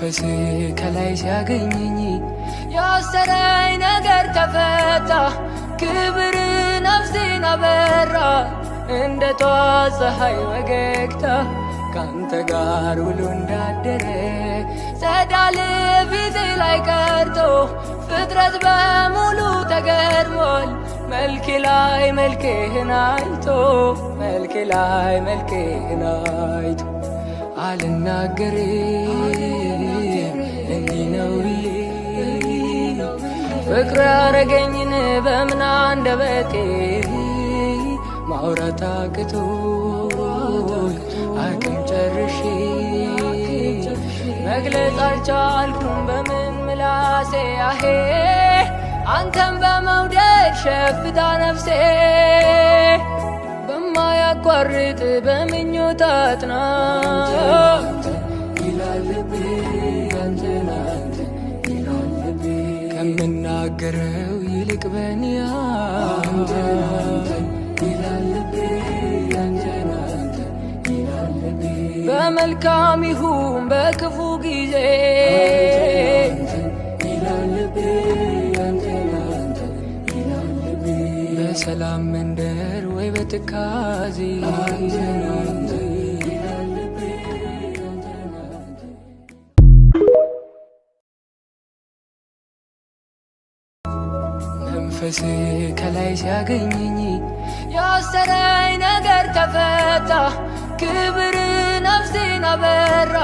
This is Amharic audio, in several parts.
መንፈስ ከላይ ሲያገኘኝ ያሰረኝ ነገር ተፈታ፣ ክብር ነፍሴን አበራ። እንደ ጧት ፀሐይ ወገግታ ካንተ ጋር ውሎ እንዳደረ ጸዳል ፊቴ ላይ ቀርቶ ፍጥረት በሙሉ ተገርሟል። መልኬ ላይ መልክህን አይቶ፣ መልኬ ላይ መልክህን አይቶ፣ አልናገርም እንዲህ ነው ብዬ ፍቅር ያረገኝን በምን አንደበቴ ማውራት አቅቶኝ አቅም ጨርሼ መግለጽ አልቻልኩም በምን ምላሴ፣ አሄ አንተን በመውደድ ሸፍታ ነፍሴ። በማያቋርጥ በምኞት አጥና ይላል ልቤ አንተን አንተን ይላል ልቤ፣ ከምናገረው ይልቅ በእኔ አንተን አንተን ይላል ልቤ አንተን አንተን ይላል ልቤ። በመልካም ይሁን በክፉ ጊዜ ይላል ልቤ አንተን አንተን ይላል ልቤ፣ በሰላም መንደር ወይ በትካዜ አንተን አንተን ይላል ልቤ አንተን አንተን። መንፈስ ከላይ ሲያገኘኝ ያሰረኝ ነገር ተፈታ፣ ክብር ነፍሴን አበራ።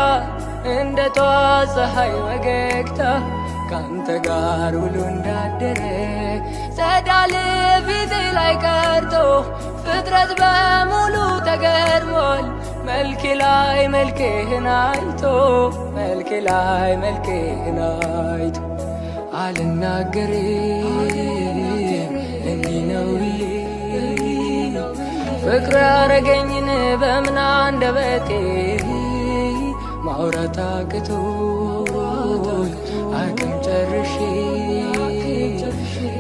እንደ ጧት ፀሐይ ወገግታ ካንተ ጋር ውሎ እንዳደረ ጸዳል ፊቴ ላይ ቀርቶ ፍጥረት በሙሉ ተገርሟል። መልኬ ላይ መልክህን አይቶ፣ መልኬ ላይ መልክህን አይቶ፣ አልናገርም እንዲህ ነው ብዬ ፍቅር ያረገኝን በምን አንደበቴ ማውራት አቅቶኝ አቅም ጨርሼ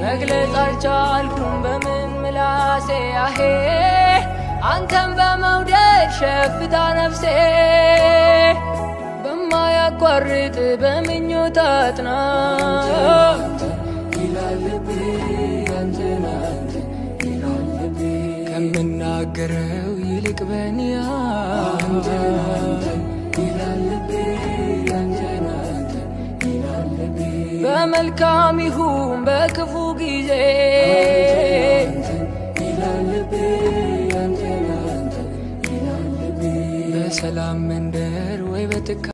መግለጽ አልቻልኩም በምን ምላሴ፣ አሄ አንተን በመውደድ ሸፍታ ነፍሴ። በማያቋርጥ በምኞት አጥና ይላል ልቤ አንተን አንተን ይላል ልቤ፣ ከምናገረው ይልቅ በእኔ አንተን አንተን ይላል ልቤ አንተን አንተን ይላል ልቤ፣ በመልካም ይሁን በክፉ ጊዜ ይላል ልቤ አንተን አንተን ይላል ልቤ፣ በሰላም መንደር ወይ በትካ